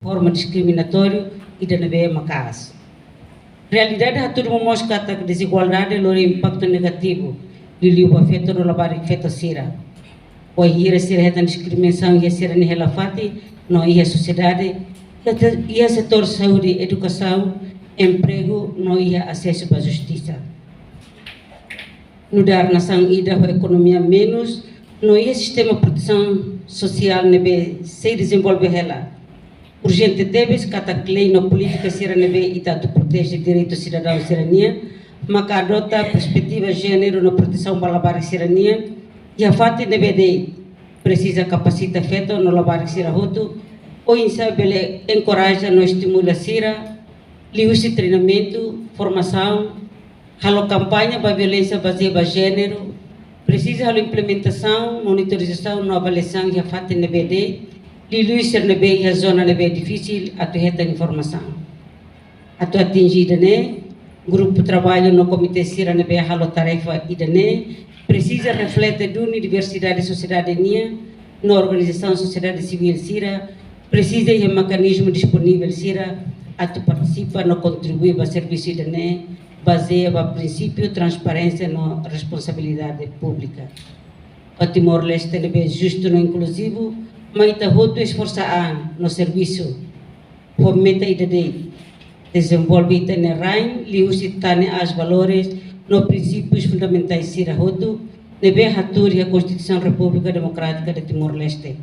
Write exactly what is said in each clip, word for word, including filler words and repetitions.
forma diskriminatóriu ida ne'ebé maka'as. Realidade hatudu momoos katak dezigualdade lori impaktu negativu, liuliu ba feto no labarik feto sira. Wainhira sira hetan diskriminasaun iha sira-nia hela fatin no iha sosiedade, iha te-, iha setór saúde, edukasaun, empregu no iha asesu ba justisa. Nu'udar nasaun ida ho ekonomia menus no iha sistema protesaun sosiál ne'ebé sei dezenvolve hela, urjente tebes katak lei no polítika sira ne'ebé ita atu proteje direitu sidadaun sira-nian, maka adota perspetiva jéneru no protesaun ba labarik sira-nian iha fatin ne'ebé de'it. Presiza kapasita feto no labarik sira hotu, oinsá bele enkoraja no estimula sira, liuhusi treinamentu, formasaun, halo kampaña ba violénsia bazeia ba jéneru, presiza halo implementasaun, monitorizasaun no avaliasaun iha fatin ne'ebé de'it, liuliu sira ne'ebé iha zona ne'ebé difisil atu hetan informasaun. Atu atinje ida-ne'e, grupu traballu no komité sira ne'ebé halo tarefa ida-ne'e presiza reflete duni diversidade sosiedade nian no organizasaun sosiedade sivíl sira presiza iha mekanizmu disponivel sira atu partisipa no kontribui ba servisu ida-ne'e bazeia ba prinsípiu transparénsia no responsabilidade públika. Ba Timor-Leste ne'ebé justu no inkluzivu, mai ita hotu esforsa an no servisu ho meta ida de'it: dezenvolve ita-nia rain liuhusi tane aas valores no prinsípius fundamentais sira hotu ne'ebé hatuur iha Konstituisaun Repúblika Demokrátika de Timor-Leste.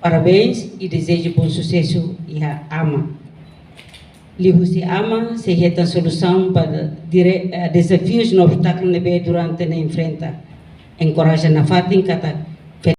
Parabéns i dezeju bom susesu iha AMA. Liuhusi AMA sei hetan solusaun ba dire-, eh, dezafius no obstákulu ne'ebé durante ne'e enfrenta. Enkoraja nafatin katak